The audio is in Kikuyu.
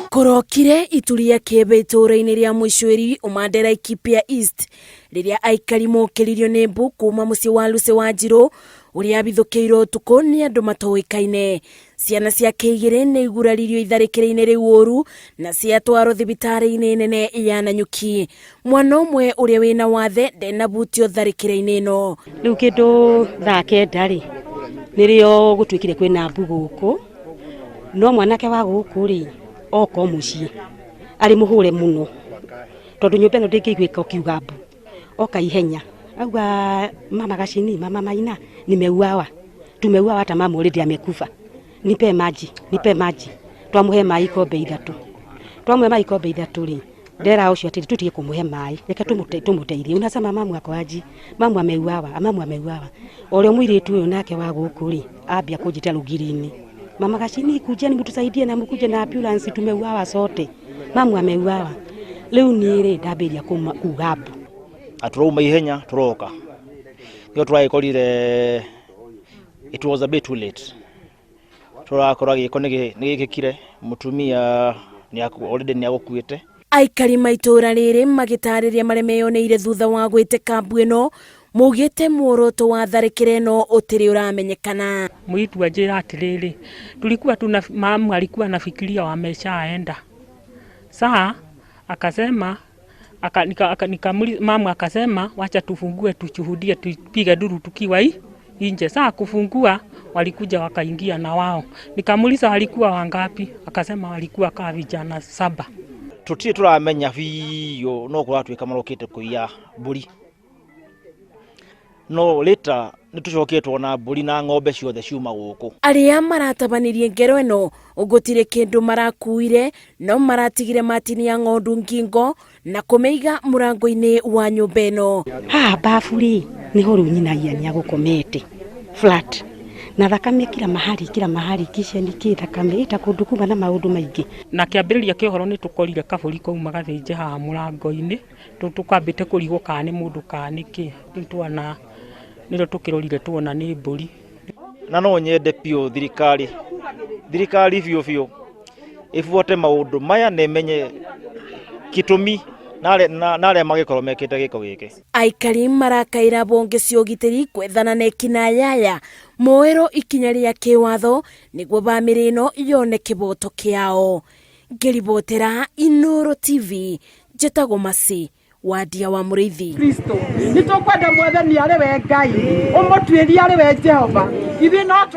Kũrokire itu rĩa kĩebe itũũra-inĩ rĩa Mũicũĩri ũmande Laikipia East rĩrĩa aikari mokĩririo nĩ mbu kuma mũciĩ wa Lucy Wanjirũ ũrĩa abithũkĩirwo ũtukũ nĩ andũ matoĩkaine. Ciana ciake igĩrĩ nĩ iguraririo itharĩkĩra-inĩ rĩu ũru na ciatwarwo thibitarĩ-inĩ nene ya Nanyuki. Mwana ũmwe ũrĩa wĩna wathe ndenabutio tharĩkĩra-inĩ ĩno. Rĩu kĩndũ thaa 9 rĩ, nĩrĩo gũtuĩkire kwĩna mbu gũkũ, no mwanake wa gũkũ rĩ, oka o mũciĩ arĩ mũhũre mũno, tondũ nyũmba ĩno ndĩngĩiguĩka ũkiuga mbu. Oka ihenya auga, "Mama Gacini, mama Maina, nimeuawa, tumeuawa, hata mama already amekufa, nipe maji, nipe maji." Twamũhe maĩ ikombe 3. Twamũhe maĩ ikombe 3 rĩ, ndera ũcio atĩrĩ, tutige kũmũhe maĩ, reke tũmũteithie. Unasema mamu ako aji, mamu ameuawa, mamu ameuawa. O rĩo mũirĩtu ũyũ nake wa gũkũ rĩ, ambia kũnjĩta rũgiri-inĩ, "Mama Gacini, kujeni mtusaidie na mkuje na ambulance, tumeuawa sote, mamu ameuawa." Rĩu niĩ rĩ, ndambĩrĩria kuga mbu. Na tũrauma ihenya tũroka nĩo tũragĩkorire it was a bit too late. Tũrakora gĩko nĩ gĩkĩkire, mũtumia already nĩ agũkuĩte. Aikari ma itũũra rĩrĩ magĩtarĩria marĩa meyoneire thutha wa gwĩtĩka mbu ĩno, maugĩte muoroto wa tharĩkĩra ĩno ũtirĩ ũramenyekana. Mũirĩtu anjĩra atĩrĩrĩ, tulikuwa tuna mamu alikuwa anafikiria wameshaenda. Saa akasema aka, nika, aka, nikamuli, mamu akasema, "Wacha tufungue tushuhudie, tupige duru tukiwa hii nje." Saa kufungua walikuja wakaingia na wao. Nikamuuliza walikuwa wangapi, akasema walikuwa kaa vijana 7. Tũtirĩ tũramenya biũ, no kũratuĩka marokĩte kũiya mbũri, no later nĩ tũcokete tuona mbũri na ng'ombe ciothe ciuma gũkũ. Arĩa maratabanirie ngero ĩno gũtirĩ kĩndũ marakuire, no maratigire matinia ng'ondu ngingo na kũmĩiga mũrango-inĩ wa nyũmba ĩno. Haha babu rĩ, nĩho rĩu nyina Ian agũkomete flat na thakame kila mahali, kila mahali, kitchen kĩ thakame ĩta kũndũ kuma na maũndũ maingĩ. Na kĩambĩrĩria kĩa ũhoro nĩ tũkorire kabũri kauma gathĩnje haha mũrango-inĩ, tũkambĩte kũrigwo kana nĩ mũndũ kana nĩ kĩ. Rĩu tuona nĩrĩo tũkĩrorire tuona nĩ mbũri. Na no nyende biũ thirikari biũ biũ ĩbuate maũndũ maya na ĩmenye gĩtũmi na arĩa magĩkorwo mekĩte gĩko gĩkĩ. Aikari marakaĩra bonge cia ũgitĩri gwethana na ekinaĩ aya moerwo ikinya rĩa kĩwatho nĩguo bamĩrĩ ĩno yone kĩboto kĩao. Ngĩribotera Inooro TV, njĩtagwo Masi Wandia wa Mũrĩithi. Kristo nĩ tũkwenda Mwathani arĩ we Ngai, ũmũtuĩrie arĩ we Jehova, ithuĩ no tũre.